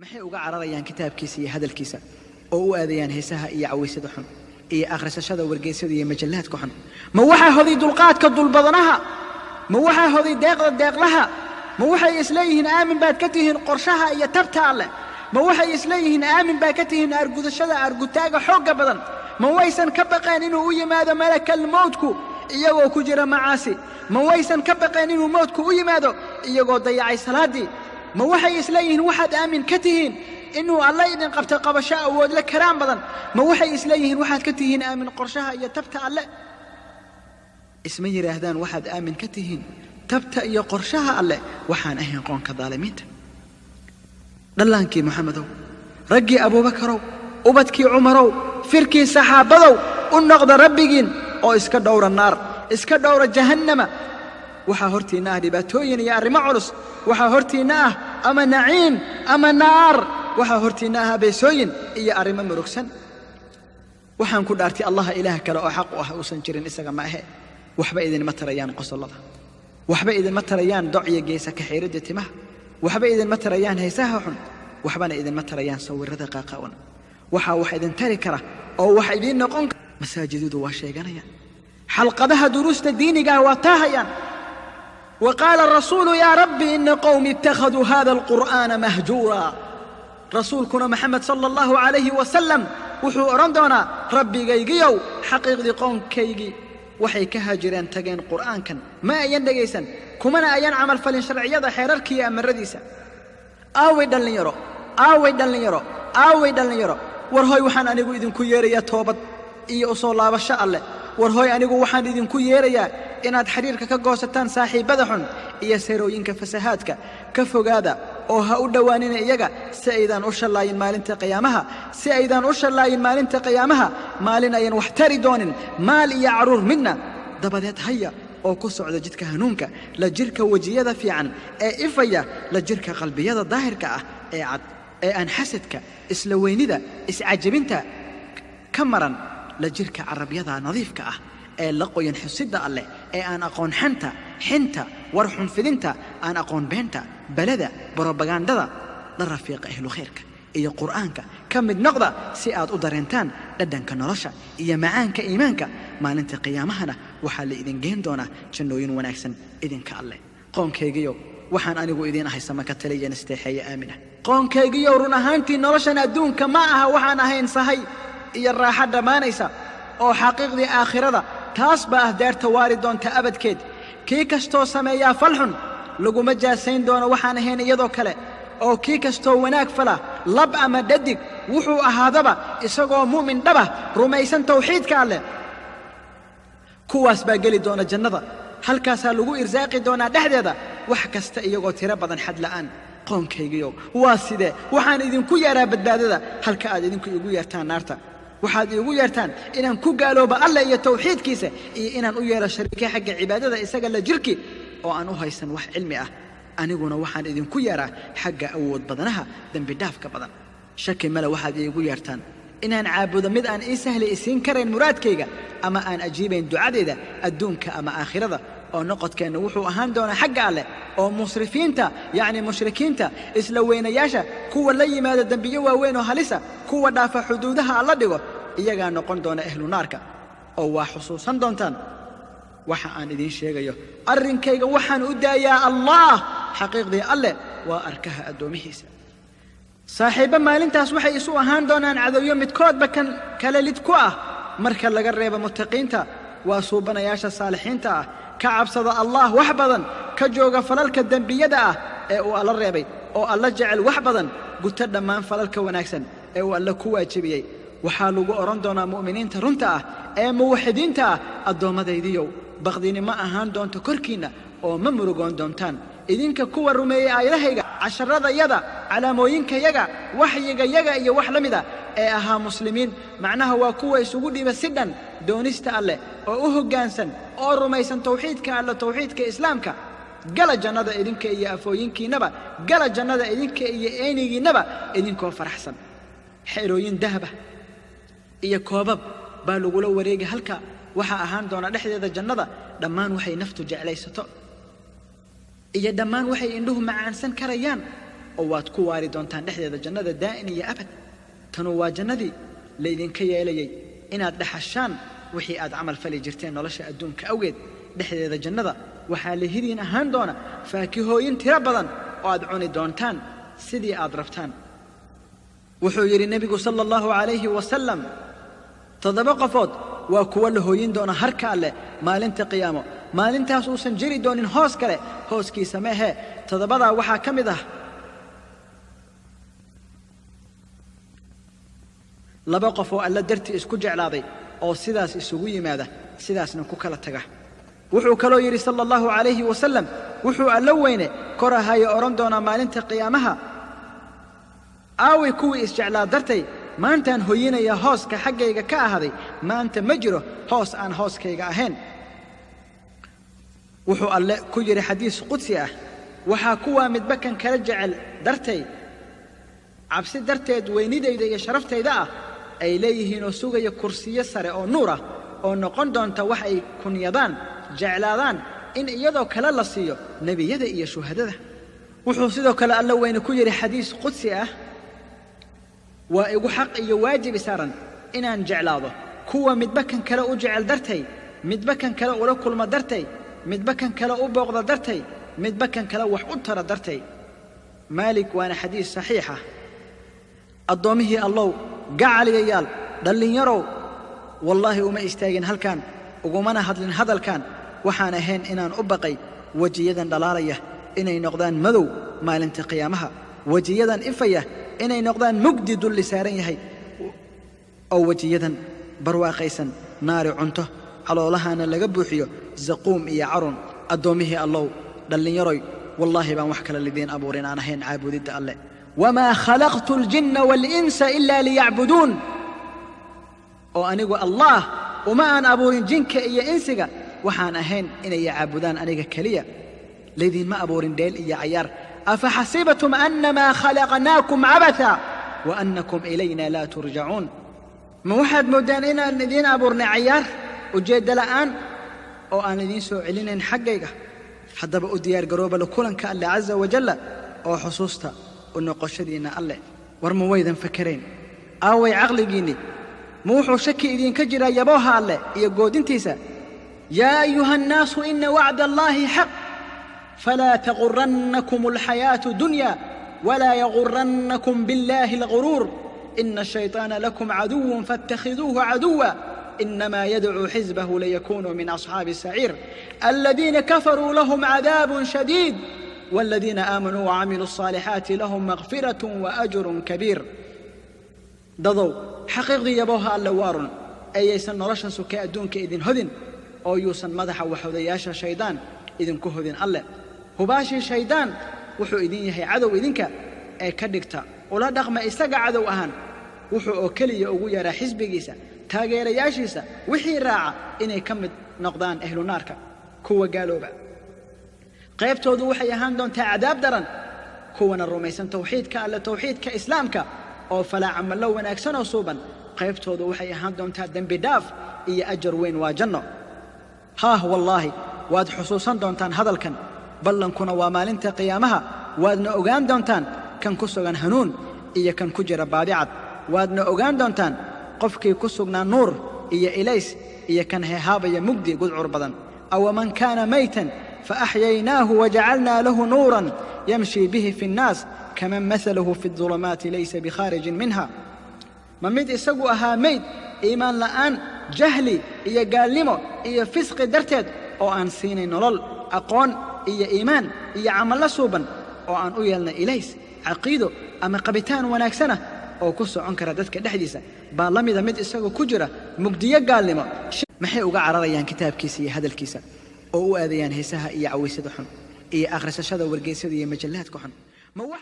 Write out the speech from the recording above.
Maxay uga cararayaan kitaabkiisa iyo hadalkiisa oo u aadayaan heesaha iyo cawaysada xun iyo akhrisashada wargeysyada iyo majallaadka xun? Ma waxaa hoday dulqaadka dulbadanaha? Ma waxaa hoday deeqda deeqlaha? Ma waxay isleeyihiin aamin baad ka tihiin qorshaha iyo tabta alleh? Ma waxay isleeyihiin aamin baad ka tihiin argudashada argutaaga xoogga badan? Ma waysan ka baqeen inuu u yimaado malakal mowtku iyagoo ku jira macaasi? Ma waysan ka baqeen inuu mowtku u yimaado iyagoo dayacay salaaddii? Ma waxay isleeyihiin waxaad aamin ka tihiin inuu alla idin qabto qabasho awoodle karaan badan? Ma waxay isleeyihiin waxaad ka tihiin aamin qorshaha iyo tabta alle? Isma yidhaahdaan waxaad aamin ka tihiin tabta iyo qorshaha alle waxaan ahayn qoonka daalimiinta. Dhallaankii Moxamedow, raggii Abuubakarow, ubadkii Cumarow, firkii saxaabadow, u noqda Rabbigiin oo iska dhowra naar, iska dhowra jahannama. Waxaa hortiinna ah dhibaatooyin iyo arrimo culus. Waxaa hortiinna ah ama naciim ama naar. Waxaa hortiinna ah abeesooyin iyo arrimo murugsan. Waxaan ku dhaartay Allaha ilaah kale oo xaq u ah uusan jirin isaga ma ahe. Waxba idinma tarayaan qosollada, waxba idinma tarayaan doc iyo geesa ka xiiridda timaha, waxba idinma tarayaan heesaha xun, waxbana idinma tarayaan sawirrada qaaqaawan. Waxaa wax idin tari kara oo wax idiin noqon kara masaajidadu waa sheeganayaan, xalqadaha duruusta diiniga ah waa taahayaan. Wa qaala arasuulu yaa rabbi ina qowmi ittakhaduu hada alqur'aana mahjuura. Rasuulkuna Maxamed sala allahu calayhi wasalam wuxuu odhan doonaa, Rabbigaygiyow, xaqiiqdii qoonkaygii waxay ka haajireen tageen qur'aankan, ma ayan dhegaysan kumana ayan camalfalin sharciyada, xeerarkiiyo amaradiisa. Aaway dhallinyaro? Aaway dhallinyaro? Aaway dhallinyaro? War hoy, waxaan anigu idinku yeerayaa toobad iyo u soo laabasho alleh. War hoy, anigu waxaan idinku yeerayaa inaad xidhiirka ka goosataan saaxiibbada xun iyo sarooyinka fasahaadka. Ka fogaada oo ha u dhowaanina iyaga, si aydaan u shallaayin maalinta qiyaamaha, si aydaan u shallaayin maalinta qiyaamaha, maalin ayan wax tari doonin maal iyo carruur midna. Dabadeed haya oo ku socda jidka hanuunka, la jirka wejiyada fiican ee ifaya, la jirka qalbiyada daahirka ah ee cad ee aan xasadka, isla weynida, iscajabinta ka maran, la jirka carabyada nadiifka ah ee la qoyan xusidda alleh, ee aan aqoon xanta, xinta, war xunfidinta, aan aqoon beenta, balada, brobagandada. La rafiiqa ahlu khayrka iyo qur'aanka. Ka mid noqda si aad u dareentaan dhadhanka nolosha iyo macaanka iimaanka. Maalinta qiyaamahana waxaa la idin geen doonaa jannooyin wanaagsan idinka alleh. Qoonkaygiyow, waxaan anigu idiin ahay samaka taliya nasteexeeye aamina. Qoonkaygiyow, run ahaantii noloshan adduunka ma aha waxaan ahayn sahay iyo raaxo dhammaanaysa, oo xaqiiqdii aakhirada taas baa ah daarta waari doonta abadkeed. Kii kastoo sameeyaa falxun laguma jaasayn doono waxaan ahayn iyadoo kale, oo kii kastoo wanaag fala, lab ama dhadig wuxuu ahaadaba, isagoo mu'min dhabah rumaysan tawxiidka alleh, kuwaas baa geli doona jannada. Halkaasaa lagu irsaaqi doonaa dhexdeeda wax kasta iyagoo tiro badan xad la'aan. Qoonkaygiyow, waa sidee? Waxaan idinku yeeraa badbaadada halka aad idinku iigu yeertaan naarta. Waxaad iigu yeertaan inaan ku gaalooba alleh iyo tawxiidkiisa iyo inaan u yeelo shariike xagga cibaadada isaga la jirki oo aan u haysan wax cilmi ah. Aniguna waxaan idinku yeeraa xagga awood badanaha dembi dhaafka badan. Shaki male waxaad iigu yeertaan inaan caabudo mid aan ii sahli isiin karayn muraadkayga ama aan ajiibayn ducadeyda adduunka ama aakhirada, oo noqodkeenna wuxuu ahaan doonaa xagga alleh. Oo musrifiinta, yacni mushrikiinta, isla weynayaasha, kuwa la yimaada dembiyo waaweyn oo halisa, kuwa dhaafa xuduudaha alla dhigo, iyagaa noqon doona ehlu naarka. Oo waa xusuusan doontaan waxa aan idiin sheegayo. Arrinkayga waxaan u daayaa Allah. Xaqiiqdii alleh waa arkaha addoomihiisa. Saaxiibbo maalintaas waxay isu ahaan doonaan cadowyo, midkoodba kan kale lid ku ah, marka laga reebo muttaqiinta, waa suubanayaasha saalixiinta ah, ka cabsada Allah wax badan, ka jooga falalka dembiyada ah ee uu alla reebay, oo alla jecel wax badan, guto dhammaan falalka wanaagsan ee uu alle ku waajibiyey. Waxaa lagu odhan doonaa mu'miniinta runta ah ee muwaxidiinta ah: "Addoommadaydiyow, baqdini ma ahaan doonto korkiinna oo ma murugoon doontaan, idinka kuwa rumeeyey aayadahayga, casharadayada, calaamooyinkayaga, waxyigayaga iyo wax la mida ee ahaa muslimiin." Macnaha waa kuwa isugu dhiiba si dhan doonista alleh oo u hoggaansan oo rumaysan tawxiidka alle, tawxiidka Islaamka. Gala jannada idinka iyo afooyinkiinnaba, gala jannada idinka iyo eenigiinnaba idinkoo faraxsan. Xerooyin dahaba iyo koobab baa lagula wareegi halka. Waxaa ahaan doona dhexdeeda jannada dhammaan waxay naftu jeclaysato iyo dhammaan waxay indhuhu macaansan karayaan. Oo waad ku waari doontaan dhexdeeda jannada daa'in iyo abad. Tanu waa jannadii laydinka yeelayay inaad dhaxashaan wixii aad camal fali jirteen nolosha adduunka awgeed. Dhexdeeda jannada waxaa lihidiin ahaan doona faakihooyin tiro badan oo aad cuni doontaan sidii aad rabtaan. Wuxuu yidhi nebigu sala allahu calayhi wasalam, 7 qofood waa kuwa la hooyin doona harka alleh maalinta qiyaamo, maalintaas uusan jiri doonin hoos kale hooskiisa meehee. 7daa waxaa ka mid ah 2 qof oo alla dartii isku jeclaaday oo sidaas isugu yimaada, sidaasna ku kala taga. Wuxuu kaloo yidhi sala allahu calayhi wasalam, wuxuu alla weyne kor ahaaye odhan doonaa maalinta qiyaamaha, aaway kuwii isjeclaa dartay, maantaan hoyinaya hooska xaggayga ka ahaday, maanta ma jiro hoos aan hooskayga ahayn. Wuxuu alle ku yidhi xadiis qudsi ah, waxaa kuwaa midba kan kala jecel dartay, cabsi darteed weynidayda iyo sharaftayda ah ay leeyihiin oo sugaya kursiyo sare oo nuur ah oo noqon doonta wax ay kunyadaan jeclaadaan in iyadoo kale la siiyo nebiyada iyo shuhadada. Wuxuu sidoo kale alla weyne ku yidhi xadiis qudsi ah, waa igu xaq iyo waajib saaran inaan jeclaado kuwa midba kan kale u jecel dartay, midba kan kale ula kulma dartay, midba kan kale u booqda dartay, midba kan kale wax u tara dartay. Maalik waana xadiis saxiix ah. Addoomihii allow, gacaliyayaal, dhallinyarow, wallaahi uma istaagin halkan, ugumana hadlin hadalkan, waxaan ahayn inaan u baqay wejiyadan dhalaalaya inay noqdaan madow maalinta qiyaamaha, wejiyadan ifaya inay noqdaan mugdi dulli saaran yahay, oo wejiyadan barwaaqaysan naari cunto, caloolahana laga buuxiyo zaquum iyo carun. Addoomihii allow, dhallinyaroy, wallaahi baan wax kale lidiin abuurin aan ahayn caabudidda alle. Wamaa khalaqtu aljinna waalinsa ilaa liyacbuduun. Oo anigu allaah uma aan abuurin jinka iyo insiga waxaan ahayn inay caabudaan aniga keliya. Laydiinma abuurin dheel iyo cayaar. Afaxasibtum annamaa khalaqnaakum cabatha wa annakum ilayna laa turjacuun. Ma waxaad moodaan inaan idiin abuurnay cayaar ujeedda la'aan oo aan idiin soo celinayn xaggayga? Haddaba u diyaar garooba la kulanka alle casa wajalla oo xusuusta u noqoshadiinna alle. War ma waydan fakarayn? Aaway caqligiinni? Ma wuxuu shaki idinka jiraa yabooha alleh iyo goodintiisa? Yaa ayuha annaasu ina wacda allaahi xaq, falaa tagurannakum alxayaatu dunya walaa yagurannakum billaahi alghuruur, ina ashayطaana lakum caduwun faاtakhiduuhu caduwa, inamaa yadcuu xisbahu liyakunuu min asxaabi الsaciir, aladiina kafaruu lahum cadaab shadiid, wاladiina aamanuu wacamiluu الصaalixaati lahum makfiraة waأjru kabiir. Dadow, xaqiiqdii yabooha alle waa run, ayaysan noloshan sukay adduunka idin hodin, oo yuusan madaxa waxodayaasha shaydaan idinku hodin alle. Hubaashii shaydaan wuxuu idin yahay cadow idinka ee ka dhigta ula dhaqma isaga cadow ahaan. Wuxuu oo keliya ugu yaraa xisbigiisa, taageerayaashiisa, wixii raaca inay ka mid noqdaan ahlu naarka, kuwa gaalooba. Qaybtoodu waxay ahaan doontaa cadaab daran, kuwana rumaysan tawxiidka alle, tawxiidka islaamka oo falaa camallo wanaagsan oo suuban, qaybtoodu waxay ahaan doontaa dembi dhaaf iyo ajar weyn, waa janno. Haah, wallaahi waad xusuusan doontaan hadalkan, ballankuna waa maalinta qiyaamaha, waadna ogaan doontaan kan ku sugan hanuun iyo kan ku jira baadicad, waadna ogaan doontaan qofkii ku sugnaa nuur iyo ilays iyo kan heehaabaya mugdi gudcur badan. Awaman kaana maytan faaxyaynaahu wajacalnaa lahu nuuran yamshii bihi fi nnaas kaman mahaluhu fi adulumaati laysa bikhaarijin minha. Ma mid isagu ahaa mayd iimaan la'aan, jahli iyo gaalnimo iyo fisqi darteed oo aan siinay nolol, aqoon iyo iimaan iyo camallo suuban, oo aan u yeelnay ilays, caqiido ama qabitaan wanaagsanah oo ku socon kara dadka dhexdiisa, baa la mida mid isagoo ku jira mugdiyo gaalnimo? Maxay uga cararayaan kitaabkiisa iyo hadalkiisa oo u aadayaan heesaha iyo cawaysada xun iyo akhrisashada wargeysyada iyo majallaadka xun?